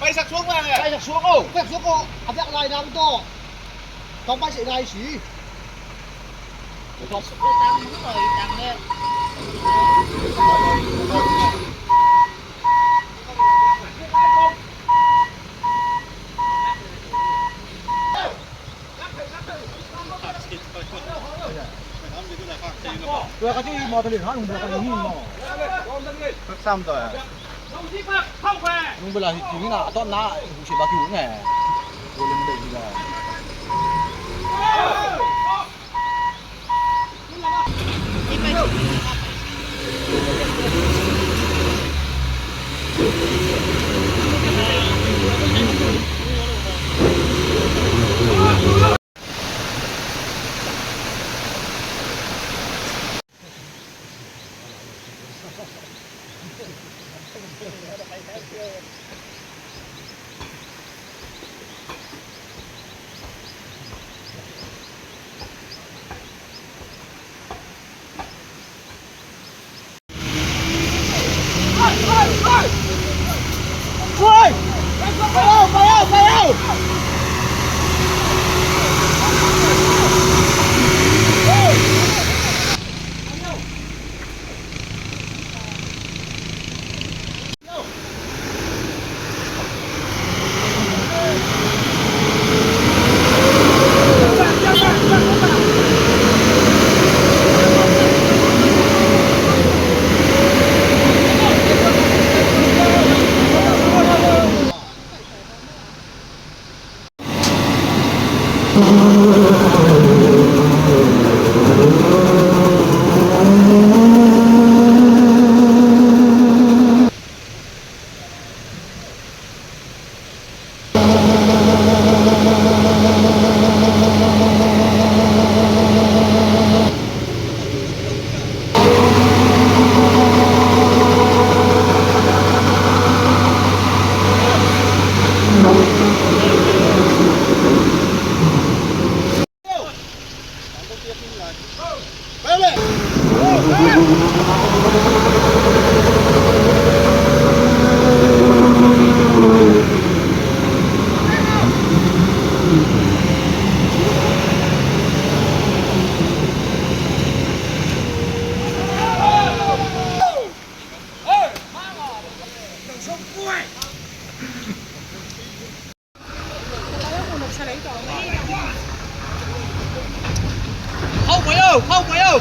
Bay sạc xuống mà. Bay sạc xuống ô, bay xuống ô, à vẹo lại đang to. Không bay sẽ lại xí. Tôi có cái mò tôi liền nó được cái gì mà. Xong rồi. Nhưng bây giờ thì chính là tốt na chỉ bao nhiêu này. Tôi lên đây là. Ôi! Bay đâu, bay đâu, bay đâu. Không mày ơi, không mày ơi.